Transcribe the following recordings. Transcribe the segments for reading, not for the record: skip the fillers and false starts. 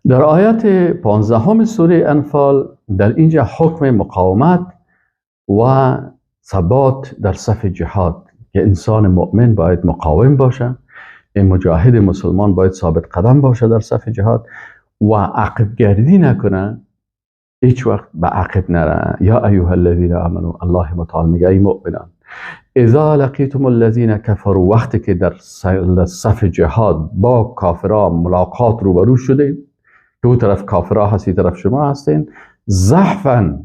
در آیت 15 سوره انفال در اینجا حکم مقاومت و ثبات در صف جهاد که انسان مؤمن باید مقاوم باشه، این مجاهد مسلمان باید ثابت قدم باشه در صف جهاد و عقب گردی نکنه، هیچ وقت به عقب نره. یا ایها الذین آمنوا، الله متعال میگه ای مؤمنان، اذا لقیتم الذین کفروا، وقتی که در صف جهاد با کافرها ملاقات روبرو شده، دو طرف کافرها هست، یک طرف شما هستین، زحفا،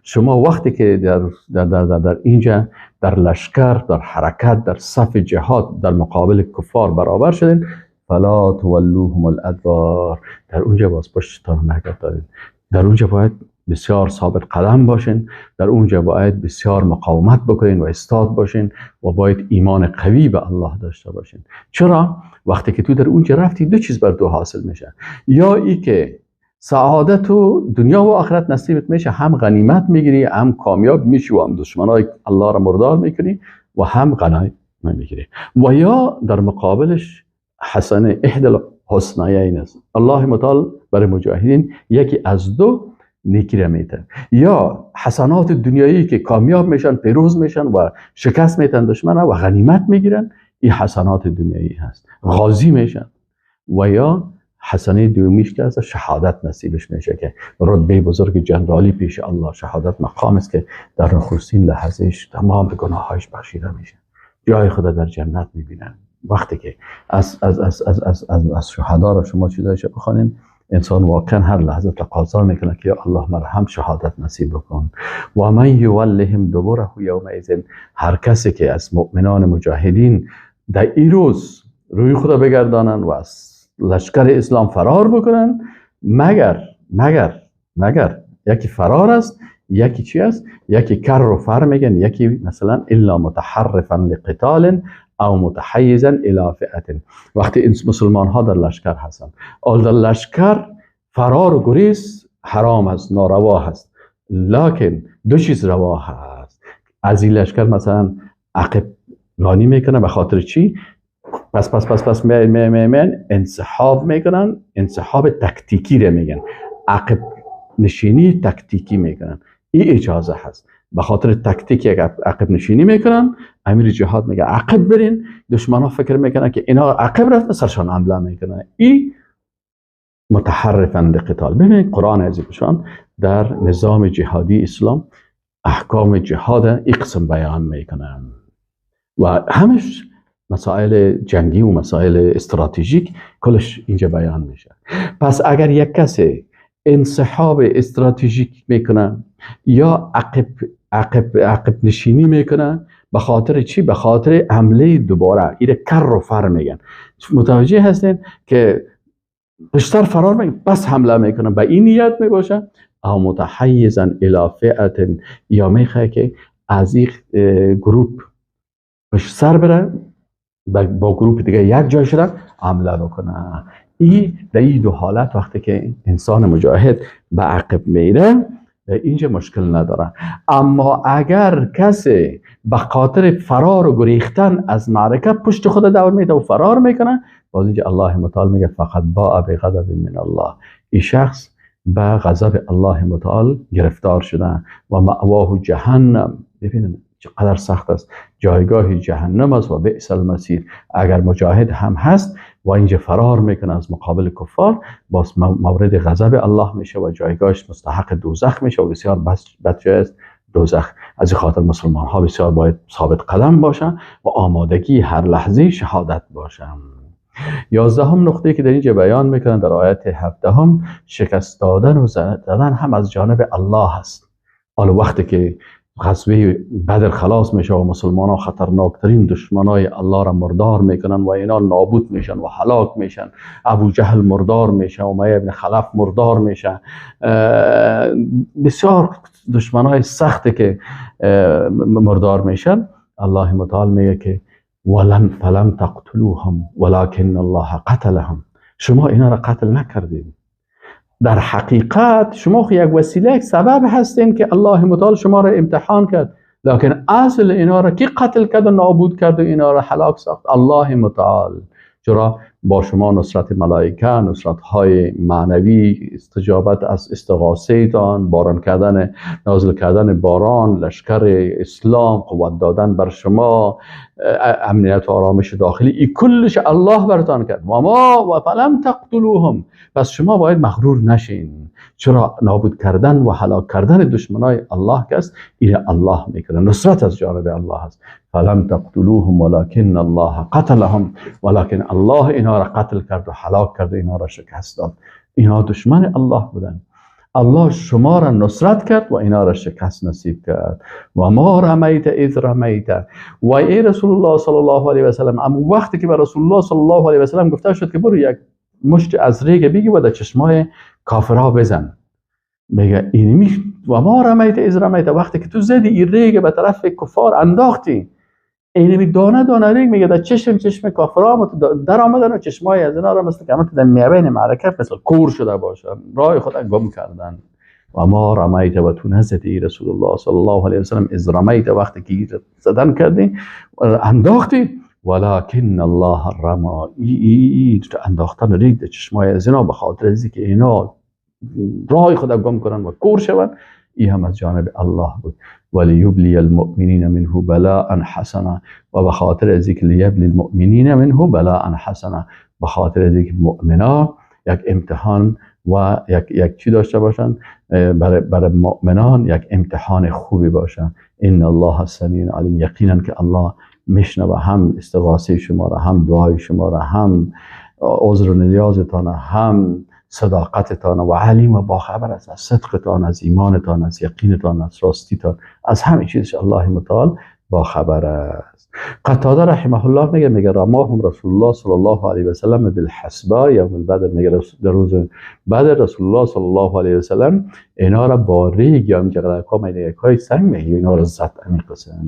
شما وقتی که در در در در, در اینجا در لشکر، در حرکت، در صف جهاد در مقابل کفار برابر شدین، فلا تولوهم الادبار، در اونجا باز پشتتان نگردانید. در اونجا باید بسیار ثابت قدم باشین، در اونجا باید بسیار مقاومت بکنین و استاد باشین و باید ایمان قوی به الله داشته باشین. چرا؟ وقتی که تو در اونجا رفتی دو چیز بر تو حاصل میشه، یا ای که سعادت و دنیا و آخرت نصیبت میشه، هم غنیمت میگیری، هم کامیاب میشی و هم دشمنای الله را مردار میکنی و هم غنایت میگیری، و یا در مقابلش حسنه، احدى الحسنیین است. الله متعال برای مجاهدین یکی از دو نیکی را میده، یا حسنات دنیایی که کامیاب میشن، پیروز میشن و شکست میتن دشمن و غنیمت میگیرن، این حسنات دنیایی هست، غازی میشن، و یا حسنه دومیش که از شهادت نصیبش میشه که رتبه بزرگ جنرالی پیش الله، شهادت مقام است که در نخستین لحظهش تمام گناهایش بخشیده میشه، جای خدا در جنت میبینن. وقتی که از از از از از از, از شهدا را شما چیزایش بخوانین، انسان واقعا هر لحظه تقاضا میکنه که یا الله مرا هم شهادت نصیب بکن. و من یولهم دبره یومئذ، هر کسی که از مؤمنان مجاهدین در این روز روی خدا بگردانن و از لشکر اسلام فرار بکنن، مگر مگر مگر یکی فرار است، یکی چی است؟ یکی کر و فر میگن، یکی مثلا الا متحرفا لقتال او متحیزا الی فئه. وقتی این مسلمان ها در لشکر هستن، آل در لشکر فرار و گریز حرام است، ناروا هست، لکن دو چیز روا هست. از این لشکر مثلا عقب رانی میکنه، به خاطر چی؟ پس پس پس پس می می می می انسحاب میکنن، انسحاب تکتیکی رو میگن، عقب نشینی تکتیکی میکنن، این اجازه هست. به خاطر تکتیک یک عقب نشینی میکنن، امیر جهاد میگه عقب برین، دشمن ها فکر میکنن که اینا عقب رفتن، سرشان حمله میکنن، این متحرفا لقتال. ببینید قرآن عظیم شان در نظام جهادی اسلام احکام جهاد این قسم بیان میکنن و همش مسائل جنگی و مسائل استراتژیک کلش اینجا بیان میشه. پس اگر یک کسی انسحاب استراتژیک میکنه یا عقب عقب عقب نشینی میکنه، به خاطر چی؟ به خاطر حمله دوباره، ایره کر و فر میگن. متوجه هستین که پشتر فرار میکنه پس حمله میکنه، به این نیت میباشه. او متحیزا الی فئه، یا میخواه که از این گروپ پشت سر بره با گروپ دیگه یک جای شدن حمله بکنه. این در این دو حالت وقتی که انسان مجاهد به عقب میره اینجا مشکل نداره. اما اگر کسی به خاطر فرار و گریختن از معرکه پشت خود دور میده و فرار میکنه، باز اینجا الله متعال میگه فقط باء بغضب من الله، این شخص به غضب الله متعال گرفتار شده و مأواه جهنم. ببینید چقدر سخت است، جایگاه جهنم است و بئس المصیر. اگر مجاهد هم هست و اینجا فرار میکنه از مقابل کفار، باز مورد غضب الله میشه و جایگاهش مستحق دوزخ میشه و بسیار بد جای است دوزخ. از این خاطر مسلمان ها بسیار باید ثابت قدم باشن و آمادگی هر لحظه شهادت باشن. 11 نقطه که در اینجا بیان میکنن در آیت 17، شکست دادن و زدن هم از جانب الله هست. حالا وقتی که غزوه بدر خلاص میشه و مسلمان ها خطرناکترین دشمنای الله را مردار میکنن و اینا نابود میشن و هلاک میشن، ابو جهل مردار میشه، امیه ابن خلف مردار میشه، بسیار دشمنای سختی که مردار میشن. الله متعال میگه که ولن فلم تقتلوهم ولكن الله قتلهم، شما اینا را قتل نکردید، در حقیقت شما خو یک وسیله، یک سبب هستین که الله متعال شما را امتحان کرد، لکن اصل اینا را کی قتل کرد و نابود کرد و اینا را هلاک ساخت؟ الله متعال. چرا؟ با شما نصرت ملائکه، نصرت های معنوی، استجابت از استغاثه تان، باران کردن، نازل کردن باران، لشکر اسلام، قوت دادن بر شما، امنیت و آرامش داخلی، ای کلش الله برتان کرد. و ما و فلم تقتلوهم، پس شما باید مغرور نشین. چرا نابود کردن و هلاک کردن دشمنای الله که است، این الله میکنه، نصرت از جانب الله است. فلم تقتلوهم ولكن الله قتلهم، ولكن الله اینا را قتل کرد و هلاک کرد و اینا را شکست داد. اینا دشمن الله بودن، الله شما را نصرت کرد و اینا را شکست نصیب کرد. و ما رمیت اذ رمیت، و ای رسول الله صلی الله علیه و سلم، اما وقتی که به رسول الله صلی الله علیه و سلم گفته شد که برو یک مشت از ریگ بگی و در چشمای کافرها بزن، میگه اینمی و ما رمیت اذ رمیت، وقتی که تو زدی این ریگ به طرف کفار انداختی، اینمی دانه دانه ریگ میگه در چشم کافرها در آمدن و چشمای از اینا را مثل که در میابین معرکه مثل کور شده باشن، راه خود گم کردن. و ما رمیت، و تو نزدی رسول الله صلی الله علیه و سلم اذ رمیت، وقتی که زدن کردی انداختی، ولكن الله رما، ای انداختن ریگ در چشمای از اینا به خاطر از که اینا راه خود گم کنن و کور شوند، ای هم از جانب الله بود. ولیبلی المؤمنین منه بلاء حسنا، و به خاطر از اینکه لیبلی المؤمنین منه بلاء حسنا، به خاطر از اینکه مؤمنا یک امتحان و یک چی داشته باشن، برای مؤمنان یک امتحان خوبی باشن. ان الله سمیع علیم، یقینا که الله میشنوه هم استغاثه شما را، هم دعای شما را، هم عذر و نیازتان، هم صداقتتان، و علیم و باخبر است از صدقتان، از ایمانتان، از یقینتان، از راستیتان، از همه چیزش الله متعال باخبر است. قتاده رحمه الله میگه رماهم رسول الله صلی الله علیه و سلم بالحسبا یوم البدر، میگه در روز بدر رسول الله صلی الله علیه و سلم اینا را با ریگ یا جغرک ها میگه های سنگ میگه اینا را زد همین قسم.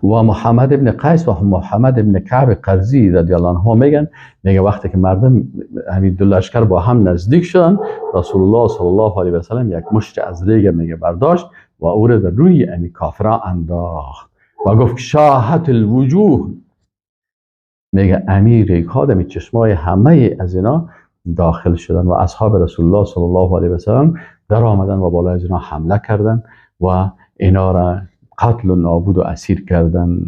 و محمد ابن قیس و محمد ابن کعب قرزی رضی الله عنه میگن، میگه وقتی که مردم همین دو لشکر با هم نزدیک شدن، رسول الله صلی الله علیه و سلم یک مشت از ریگ میگه برداشت و او را در روی امی کافرا انداخت و گفت شاهت الوجوه، میگه امی ریگ ها در چشمای همه از اینا داخل شدن و اصحاب رسول الله صلی الله علیه و سلم در آمدن و بالای از اینا حمله کردن و اینا را قتل و نابود و اسیر کردن.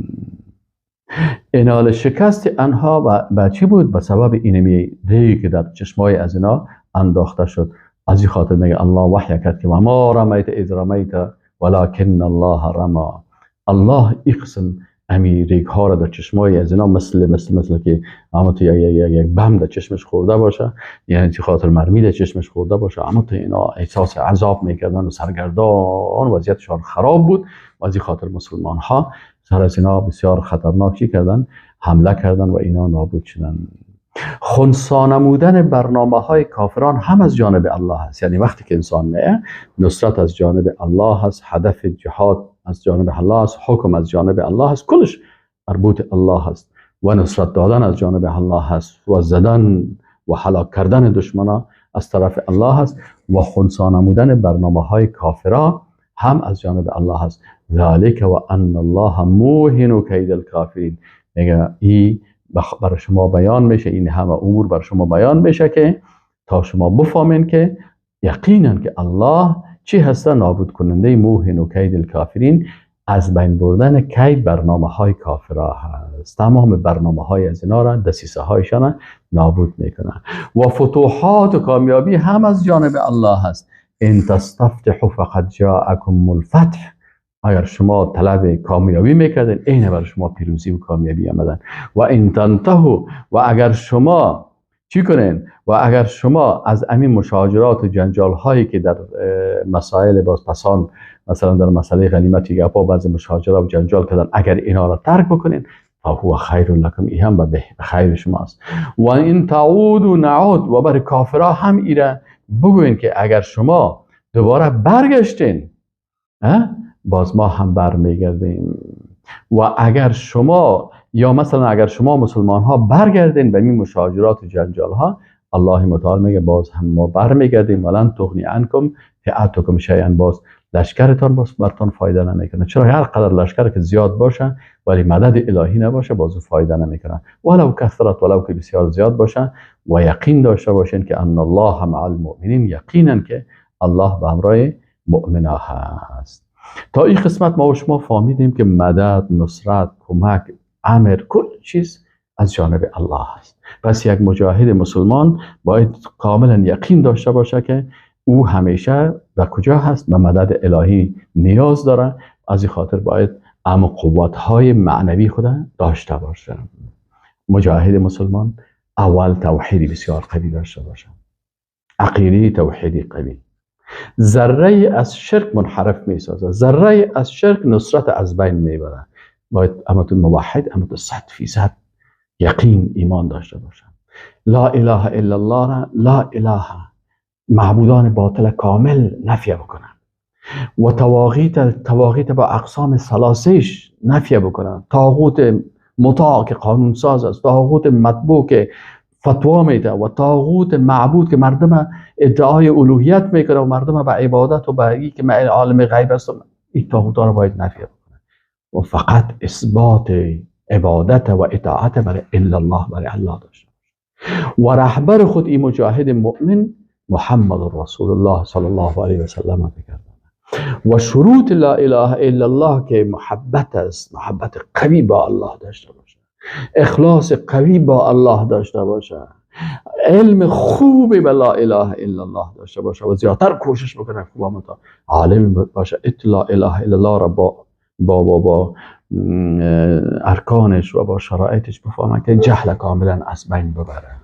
اینال شکست انها با چی بود؟ به سبب اینمی ریگ که در چشمای از اینا انداخته شد. از این خاطر میگه الله وحی کرد که و ما رمیت اذ رمیت ولکن الله رما، الله این قسم امی ریگ ها را در چشمای از اینا مثل مثل مثل که اما تو یک بم در چشمش خورده باشه، یعنی چی خاطر مرمی در چشمش خورده باشه، اما تو اینا احساس عذاب میکردن و سرگردان، وضعیتشان خراب بود و از این خاطر مسلمان ها سر از اینا بسیار خطرناک چی کردن؟ حمله کردن و اینا نابود شدن. خنثی نمودن برنامه های کافران هم از جانب الله هست، یعنی وقتی که انسان میه نصرت از جانب الله هست، هدف جهاد از جانب الله است، حکم از جانب الله هست، کلش مربوط الله هست و نصرت دادن از جانب الله هست و زدن و هلاک کردن دشمنا از طرف الله هست و خنثی نمودن برنامه های کافران هم از جانب الله هست. ذالک و ان الله موهن کید الکافرین، میگه ای برای شما بیان میشه، این همه امور بر شما بیان میشه که تا شما بفهمین که یقینا که الله چی هست؟ نابود کننده موهن و کید الکافرین، از بین بردن کید برنامه های کافرها هست. تمام برنامه های از اینا را، دسیسه هایشان نابود میکنه. و فتوحات و کامیابی هم از جانب الله هست. ان تستفتحوا فقد جاءکم الفتح، اگر شما طلب کامیابی میکردین این بر شما پیروزی و کامیابی آمدن. و ان تنتهوا، و اگر شما چی کنین؟ و اگر شما از همین مشاجرات و جنجال هایی که در مسائل باز پسان، مثلا در مسئله غنیمت گپا بعض مشاجرات و جنجال کردن، اگر اینا را ترک بکنین فهو خیر لکم، این هم به خیر شماست. و ان تعودوا نعود، و بر کافرها هم ایره بگوین که اگر شما دوباره برگشتین باز ما هم برمیگردیم. و اگر شما یا مثلا اگر شما مسلمان ها برگردین به این مشاجرات و جنجال ها، الله متعال میگه باز هم ما برمیگردیم. ولن تغنی عنکم فئتکم شیئا، باز لشکرتان باز برتان فایده نمیکنه. چرا هر قدر لشکر که زیاد باشه ولی مدد الهی نباشه باز فایده نمیکنه. ولو کثرت، ولو که بسیار زیاد باشه، و یقین داشته باشین که ان الله مع المؤمنین، یقینا که الله به همراه مؤمنا هست. تا این قسمت ما و شما فهمیدیم که مدد، نصرت، کمک، امر، کل چیز از جانب الله است. پس یک مجاهد مسلمان باید کاملا یقین داشته باشه که او همیشه به کجا هست، به مدد الهی نیاز داره. از این خاطر باید ام قوت‌های معنوی خود داشته باشه. مجاهد مسلمان اول توحیدی بسیار قوی داشته باشه، عقیده توحیدی قوی. ذره از شرک منحرف میسازه، ذره از شرک نصرت از بین میبره. باید اما تو موحد، اما تو 100% یقین ایمان داشته باشه. لا اله الا الله را، لا اله معبودان باطل کامل نفی بکنن و تواغیت با اقسام ثلاثه‌اش نفی بکنن. طاغوت مطاع که قانون ساز است، طاغوت مطبوع که فتوا میده، و طاغوت معبود که مردم ادعای الوهیت میکنه و مردم به عبادت و به این که عالم غیب است، این طاغوت ها رو باید نفی بکنه و فقط اثبات عبادت و اطاعت برای الا الله، برای الله داشته. و رهبر خود این مجاهد مؤمن محمد رسول الله صلی الله علیه و سلم بگردانه. و شروط لا اله الا الله که محبت است، محبت قوی با الله داشته باشه، اخلاص قوی با الله داشته باشه، علم خوبی به لا اله الا الله داشته باشه و زیادتر کوشش بکنه خوب تا عالم باشه، لا اله الا الله را با با با با ارکانش و با شرایطش بفهمه که جهل کاملا از بین ببره.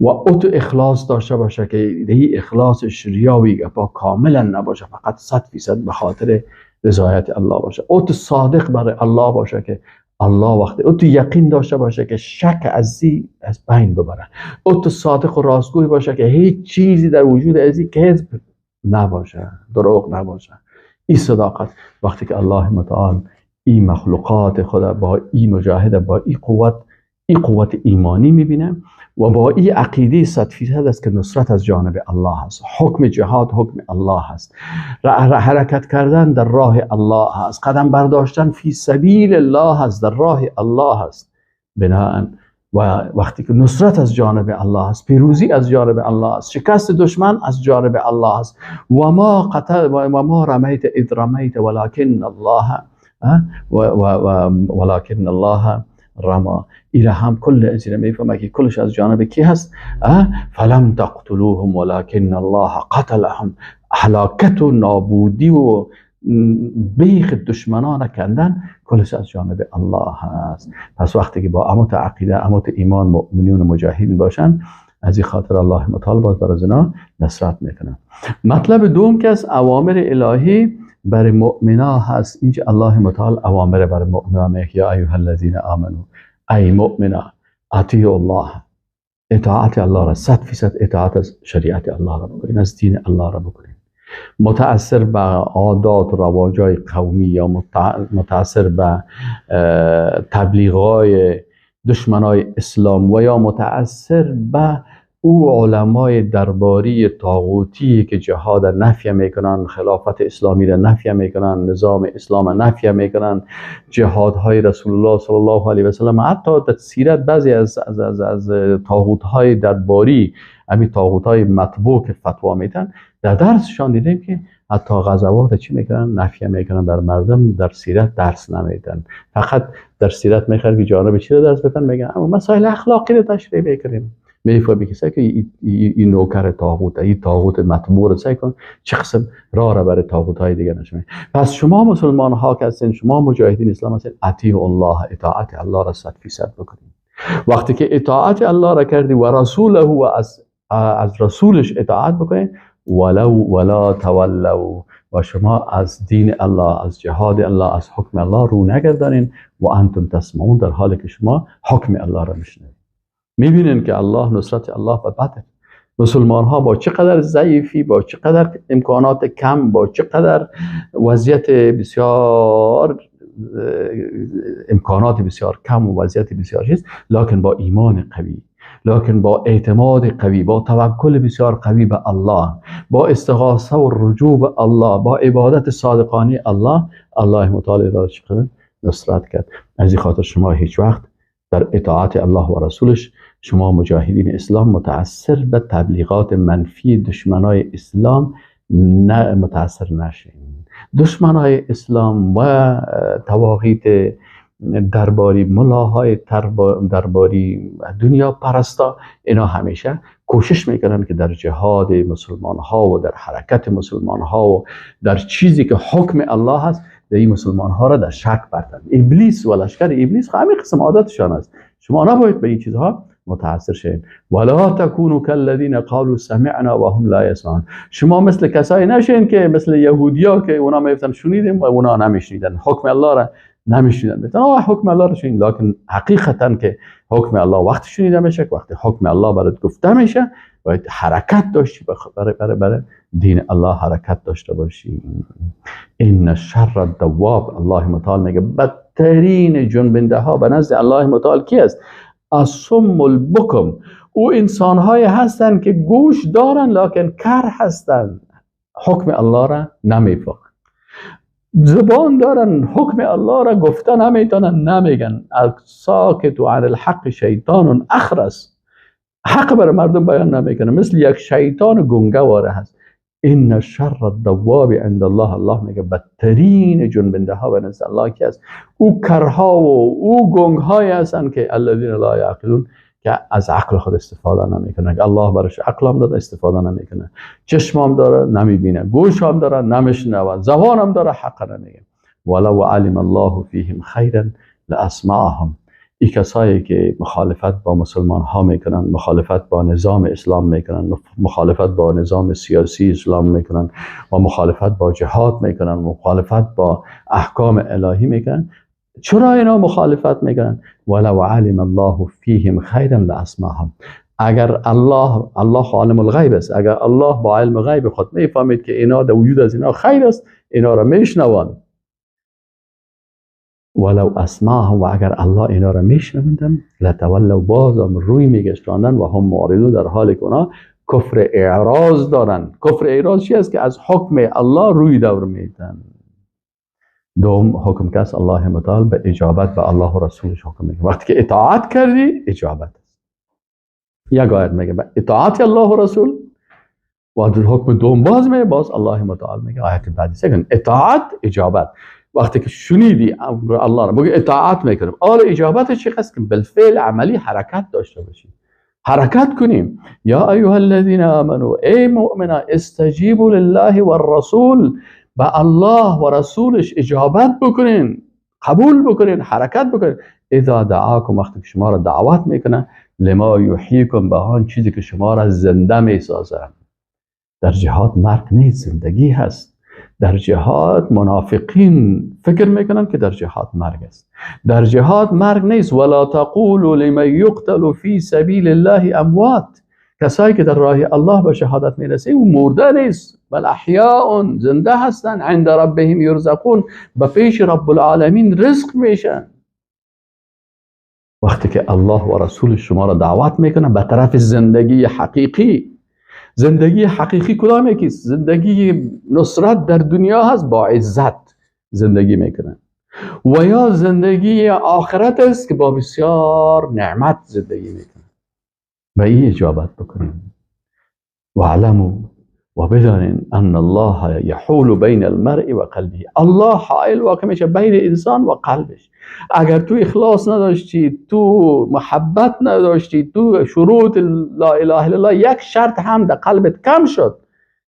و اوت اخلاص داشته باشه که این اخلاصش ریاوی گپا کاملا نباشه، فقط 100% به خاطر رضایت الله باشه. اوت صادق برای الله باشه که الله وقتی اوت یقین داشته باشه که شک از بین ببره. اوت صادق و راستگوی باشه که هیچ چیزی در وجود ازی کذب نباشه، دروغ نباشه. این صداقت وقتی که الله متعال این مخلوقات خدا با این مجاهده، با این قوت، این قوت ایمانی میبینه و با این عقیده 100% است که نصرت از جانب الله است، حکم جهاد حکم الله است، حرکت کردن در راه الله است، قدم برداشتن فی سبیل الله است، در راه الله است. بناءً و وقتی که نصرت از جانب الله است، پیروزی از جانب الله است، شکست دشمن از جانب الله است. و ما قتل و ما رمیت اذ رمیت ولکن الله ولکن الله رما. ایره هم کل از ایره میفهمه که کلش از جانب کی هست. فلم تقتلوهم ولکن الله قتلهم. هلاکت و نابودی و بیخ دشمنان کندن کلش از جانب الله هست. پس وقتی که با اموت عقیده، اموت ایمان مؤمنین و مجاهدین باشن، از این خاطر الله متعال باز بر از اینا نصرت میکنه. مطلب دوم که از اوامر الهی برای مؤمنا هست. اینجا الله متعال اوامر برای مؤمنا میگه یا ایها الذین آمنو، ای مؤمنا اطیعوا الله، اطاعت الله را 100% اطاعت از شریعت الله را بکنین، از دین الله را بکنین. متأثر به عادات و رواجای قومی یا متأثر به تبلیغای دشمنای اسلام و یا متأثر به او علمای درباری طاغوتی که جهاد نفی میکنن، خلافت اسلامی را نفی میکنن، نظام اسلام نفی میکنن، جهادهای رسول الله صلی الله علیه و سلم، حتی در سیرت بعضی از از از, از طاغوت‌های درباری، همین طاغوت‌های مطبوع که فتوا میدن، در درسشان دیدیم که حتی غزوات چی میکنن؟ نفی میکنن بر مردم، در سیرت درس نمیدن، فقط در سیرت میخوان که جانب چی رو درس بدن، میگن اما مسائل اخلاقی رو تشریح میکنیم. میفهمی که که این نوکر طاغوت، این طاغوت مطمور رو سعی کن چه قسم راه را برای طاغوت های دیگه نشون. پس شما مسلمان ها که هستین، شما مجاهدین اسلام هستین، اطیع الله، اطاعت الله را 100% بکنید. وقتی که اطاعت الله را کردی و رسوله و از رسولش اطاعت بکنید، ولو ولا تولوا، و شما از دین الله، از جهاد الله، از حکم الله رو نگردانین، و انتم تسمعون، در حالی که شما حکم الله را میشنوید. میبینین که الله، نصرت الله به بدر مسلمان ها با چقدر ضعیفی، با چقدر امکانات کم، با چقدر وضعیت بسیار، امکانات بسیار کم و وضعیت بسیار چیز، لکن با ایمان قوی، لکن با اعتماد قوی، با توکل بسیار قوی به الله، با استغاثه و رجوع به الله، با عبادت صادقانه الله، الله متعال را چقدر نصرت کرد. از این خاطر شما هیچ وقت در اطاعت الله و رسولش، شما مجاهدین اسلام متاثر به تبلیغات منفی دشمنای اسلام نه متاثر نشین. دشمنای اسلام و تواغیت درباری، ملاهای درباری، دنیا پرستا، اینا همیشه کوشش میکنن که در جهاد مسلمان ها و در حرکت مسلمان ها و در چیزی که حکم الله هست در این مسلمان ها را در شک برتن. ابلیس و لشکر ابلیس همین قسم عادتشان است. شما نباید به این چیزها متاثر شین. ولا تکونوا کالذین قالوا سمعنا وهم لا یسمعون. شما مثل کسایی نشین که مثل یهودیا که اونا میگفتن شنیدیم و اونا نمیشنیدن، حکم الله را نمیشنیدن. میگفتن حکم الله را شنیدیم، لکن حقیقتا که حکم الله وقتی شنیده میشه، وقتی حکم الله برات گفته میشه، باید حرکت داشتی، برای دین الله حرکت داشته باشی. ان شر الدواب، الله متعال میگه بدترین جنبنده ها به نزد الله متعال کی است؟ الصم البکم. او انسان های هستند که گوش دارن لکن کر هستند، حکم الله را نمیفهمند. زبان دارن حکم الله را گفته نمیتونن، نمیگن. الساکت عن الحق شیطان اخرس، حق برای مردم بیان نمیکنه، مثل یک شیطان گنگه واره هست. ان شر الدواب عند الله، الله میگه بدترین جنبنده ها به نزد الله کی است؟ او کرها و او گنگ های هستند که الذین لا یعقلون، که از عقل خود استفاده نمیکنه. الله براش عقل هم داده استفاده نمیکنه، چشم هم داره نمیبینه، گوش هم داره نمیشنوه، زبان هم داره حق نمیگه. ولو علم الله فیهم خیرا لاسمعهم. این کسایی که مخالفت با مسلمان ها میکنن، مخالفت با نظام اسلام میکنن، مخالفت با نظام سیاسی اسلام میکنن و مخالفت با جهاد میکنن، مخالفت با احکام الهی میکنن، چرا اینا مخالفت میکنن؟ ولو علم الله فیهم خیرا لاسمعهم. اگر الله عالم الغیب است، اگر الله با علم غیب خود میفهمید که اینا در وجود از اینا خیر است، اینا را میشنوند. ولو اسمعهم، و اگر الله اینا را میشنوندن، لتولوا، بازم روی میگشتاندن، و هم معرضون، در حال که اونا کفر اعراض دارن. کفر اعراض چی است؟ که از حکم الله روی دور میدن. دوم حکم کس الله متعال به اجابت به الله و رسولش حکم میگه. وقتی که اطاعت کردی اجابت است. یک آیت میگه به اطاعت الله و رسول، و حکم دوم باز میگه، باز الله متعال میگه آیت بعدی سکن اطاعت اجابت. وقتی که شنیدی امر الله را بگی اطاعت میکنم، آل اجابت چی هست؟ که بالفعل عملی حرکت داشته باشیم، حرکت کنیم. یا ایها الذین آمنوا، ای مؤمنا، استجیبوا لله والرسول، به الله و رسولش اجابت بکنین، قبول بکنین، حرکت بکنین. اذا دعاکم، وقتی که شما را دعوت میکنه، لما یحییکم، به آن چیزی که شما را زنده میسازه. در جهاد مرگ نیست، زندگی هست. در جهاد منافقین فکر میکنن که در جهاد مرگ است. در جهاد مرگ نیست. ولا تقولوا لمن یقتل فی سبیل الله اموات. کسایی که در راه الله به شهادت میرسه او مرده نیست، بل احیاء، زنده هستن، عند ربهم یرزقون، به پیش رب العالمین رزق میشن. وقتی که الله و رسول شما را دعوت میکنه به طرف زندگی حقیقی، زندگی حقیقی کدام یکیست؟ زندگی نصرت در دنیا هست، با عزت زندگی میکنن، و یا زندگی آخرت است که با بسیار نعمت زندگی میکنن. به این اجابت بکنن. و علموا، و بدانین ان الله یحول بین المرء و قلبه. الله حائل واقع میشه بین انسان و قلبش. اگر تو اخلاص نداشتی، تو محبت نداشتی، تو شروط لا اله الا الله یک شرط هم در قلبت کم شد،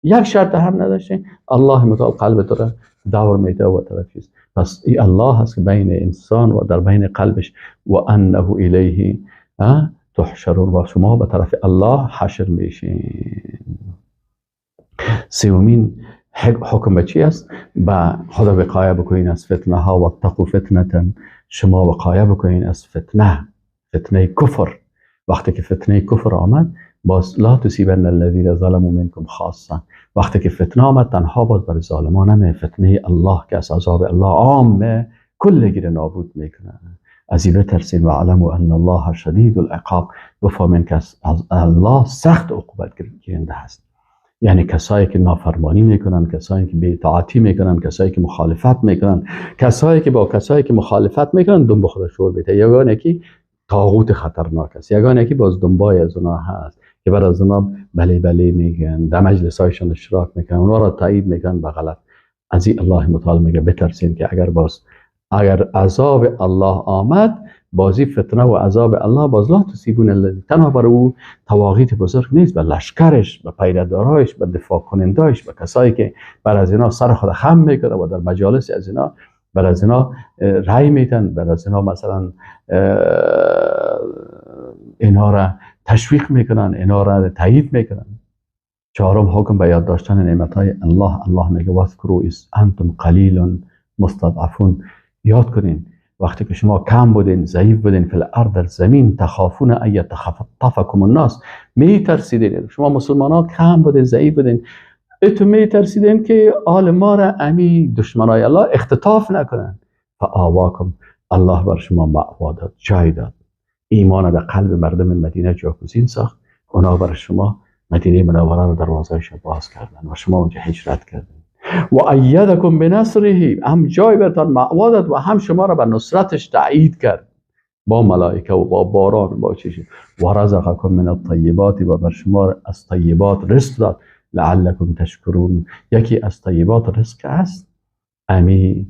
یک شرط هم نداشتی، الله متعال قلبت را دور میده و طرف چیز. پس ای الله هست که بین انسان و در بین قلبش، و انه الیه تحشرون، و شما به طرف الله حشر میشین. سومین حکم به چی است؟ به خدا وقایه بکنین از فتنه ها. و اتقوا فتنه، شما وقایه بکنین از فتنه، فتنه کفر. وقتی که فتنه کفر آمد، باز لا تصیبن الذین ظلموا منکم خاصه. وقتی که فتنه آمد تنها باز برای ظالمان نمی، فتنه الله که از عذاب الله عامه کل گیر نابود میکنه. از این بترسین. و علموا ان الله شدید العقاب، بفهمین که از الله سخت عقوبت گیرنده هست. یعنی کسایی که نافرمانی میکنن، کسایی که بی‌اطاعتی میکنن، کسایی که مخالفت میکنن، کسایی که با کسایی که مخالفت میکنن دنب خود شور بیته. یگانه که طاغوت خطرناک است، یگانه که باز دنبای از اونا هست که بر از اونا بله بله میگن، در مجلسایشان اشتراک میکنن، اونا را تایید میکنن به غلط. از این الله متعال میگه بترسین که اگر عذاب الله آمد، بازی فتنه و عذاب الله باز لا تصیبون الذین، تنها بر او طواغیت بزرگ نیست، به لشکرش، به پیردارایش، به دفاع کنندایش، به کسایی که بر از اینا سر خود خم میکنه و در مجالس از اینا بر از اینا رأی میتن، بر از اینا مثلا اینا را تشویق میکنن، اینا را تایید میکنن. چهارم حکم به یاد داشتن نعمتهای الله. الله میگه واذکروا اذ انتم قلیل مستضعفون، یاد کنین وقتی که شما کم بودین، ضعیف بودین، فی الارض، در زمین، تخافون ان یتخطفکم الناس، میترسیدین. شما مسلمان ها کم بودین، ضعیف بودین، اتو میترسیدین که آل ما را امی دشمنای الله اختطاف نکنن. فآواکم، الله بر شما مأوا داد، جای داد، ایمان در قلب مردم مدینه جاگزین ساخت. اونا بر شما مدینه منوره رو دروازه‌اش باز کردن و شما اونجا هجرت کردین. و ایدکم بنصره، هم جای برتان مأوا داد و هم شما را به نصرتش تایید کرد با ملائکه و با باران و با چیزی. و رزقکم من الطیبات، و بر شما از طیبات رزق داد. لعلکم تشکرون، یکی از طیبات رزق است امی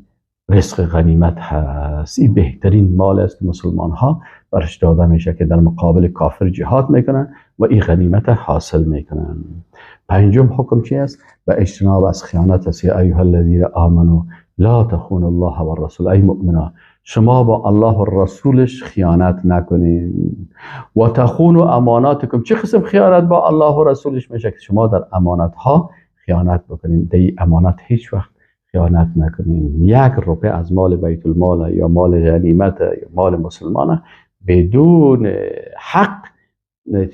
رزق غنیمت هست. این بهترین مال است که مسلمان ها برش داده میشه که در مقابل کافر جهاد میکنن و این غنیمت حاصل میکنن. پنجم حکم چی است؟ و اجتناب از خیانت است. یا ایها الذین آمنوا لا تخونوا الله والرسول، ای مؤمنا شما با الله و رسولش خیانت نکنین. و تخونوا اماناتکم، چه قسم خیانت با الله و رسولش میشه؟ که شما در امانت ها خیانت بکنین. در امانت هیچ وقت خیانت نکنین. یک روپه از مال بیت المال یا مال غنیمت یا مال مسلمان بدون حق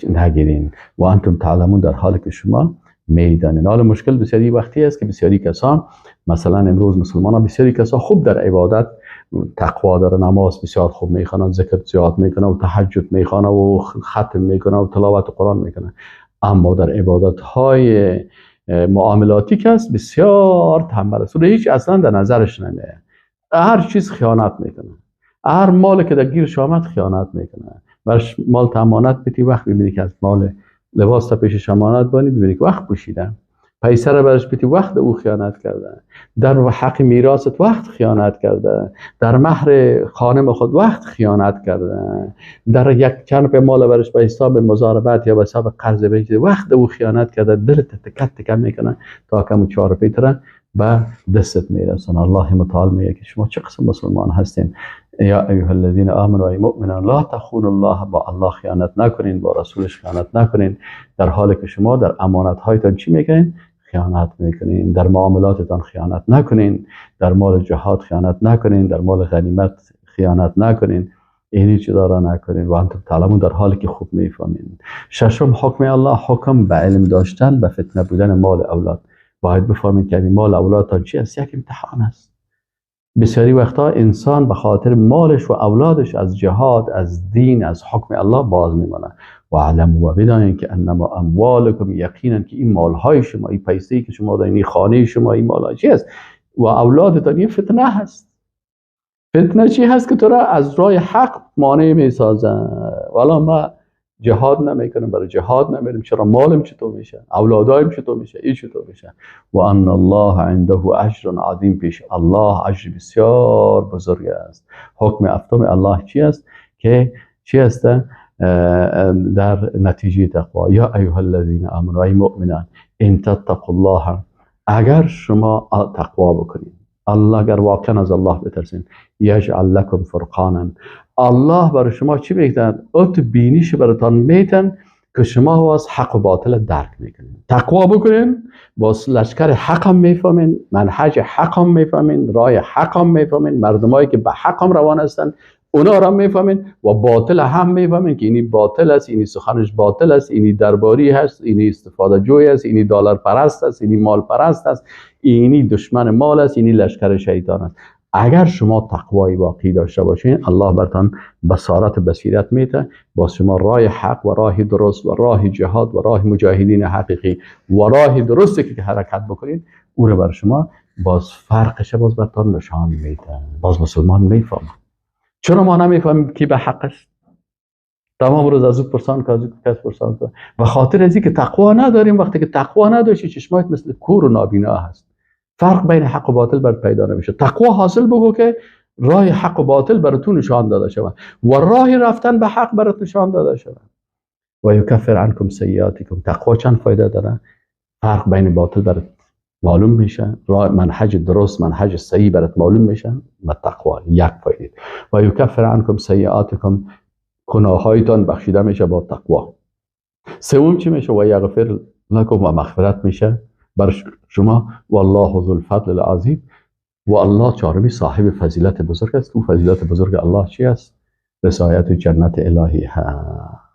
نگیرین. و انتم تعلمون، در حالی که شما میدانین. حالا مشکل بسیاری وقتی است که بسیاری کسان، مثلا امروز مسلمان ها بسیاری کسان خوب در عبادت تقوا داره، نماز بسیار خوب میخوانن، ذکر زیاد میکنن و تهجد میخوانن و ختم میکنن و تلاوت قرآن میکنن، اما در عبادت های معاملاتی که است بسیار تنبل است، هیچ اصلا در نظرش نمیاد، هر چیز خیانت میکنه، هر مال که در گیرش آمد خیانت میکنه. برش مال امانت بدی، وقت میبینی که از مال لباس تا پیشش امانت بانی، میبینی که وقت پوشیدن، پیسه رو برش بدی وقت او خیانت کرده، در حق میراثت وقت خیانت کرده، در مهر خانم خود وقت خیانت کرده، در یک چند په مال برش به حساب مضاربت یا به حساب قرض بگیری وقت او خیانت کرده، دلت تکه تکه میکنه تا کم چهار پیتره به دستت میرسن. الله متعال میگه که شما چه قسم مسلمان هستین؟ یا ایها الذین آمنوا، ای مؤمنان، لا تخونوا الله، با الله خیانت نکنین، با رسولش خیانت نکنین، در حالی که شما در امانت هایتان چی میکنین؟ خیانت میکنین. در معاملاتتان خیانت نکنین، در مال جهاد خیانت نکنین، در مال غنیمت خیانت نکنین، اینی چیزا را نکنین. و انتم تعلمون، در حالی که خوب میفهمین. ششم حکم الله، حکم به علم داشتن به فتنه بودن مال اولاد. باید بفهمین که مال اولادتان چی است؟ یک امتحان است. بسیاری وقتا انسان به خاطر مالش و اولادش از جهاد، از دین، از حکم الله باز میمانه. و علموا، و بدانید که انما اموالکم، یقینا که این مالهای شما، این پیسه‌ای که شما دارین، این خانه شما، این مالها چی است؟ و اولادتان این فتنه هست. فتنه چی هست؟ که تو را از راه حق مانع میسازن. والا ما جهاد نمیکنم، برای جهاد نمیریم، چرا مالم چطور میشه، اولادایم چطور میشه، این چطور میشه. و ان الله عنده اجر عظیم، پیش الله اجر بسیار بزرگ است. حکم هفتم الله چی است؟ که چی است؟ در نتیجه تقوا. یا ایها الذین آمنوا، ای مؤمنان، ان تتقوا الله، اگر شما تقوا بکنید، الله اگر واقعا از الله بترسین، یجعل لکم فرقانا، الله برای شما چی میتن؟ ات بینیش براتان میتن که شما واس حق و باطل درک میکنین. تقوا بکنین، باز لشکر حق هم میفهمین، منهج حق هم میفهمین، راه حق هم میفهمین، مردمایی که به حق هم روان هستن اونا را میفهمین و باطل هم میفهمین که اینی باطل است، اینی سخنش باطل است، اینی درباری هست، اینی استفاده جوی است، اینی دلار پرست است، اینی مال پرست است، اینی دشمن مال است، اینی لشکر شیطان است. اگر شما تقوای واقعی داشته باشین، الله برتان بصارت و بصیرت میده، با شما راه حق و راه درست و راه جهاد و راه مجاهدین حقیقی و راه درستی که حرکت بکنید، او رو بر شما باز فرقش باز برتان نشان میده. باز مسلمان میفهمه. چرا ما نمیفهمیم کی به حق است؟ تمام روز از او پرسان که از او کس پرسان که و خاطر از که تقوا نداریم. وقتی که تقوا نداشتی، چشمایت مثل کور و نابینا هست، فرق بین حق و باطل بر پیدا نمیشه. تقوا حاصل بگو که راه حق و باطل برای تو نشان داده شود و راه رفتن به حق برات نشان داده شود. و یکفر عنکم سیئاتکم. تقوا چند فایده داره؟ فرق بین باطل برات معلوم میشه، راه منهج درست، منهج صحیح برات معلوم میشه و تقوا یک فایده. و یکفر عنکم سیئاتکم، گناهایتان بخشیده میشه با تقوا. سوم چی میشه؟ و یغفر لکم، و مغفرت میشه بر شما. والله ذو الفضل العظیم. و الله چهارمی صاحب فضیلت بزرگ است. او فضیلت بزرگ الله چی است؟ رسایت جنت الهی هست.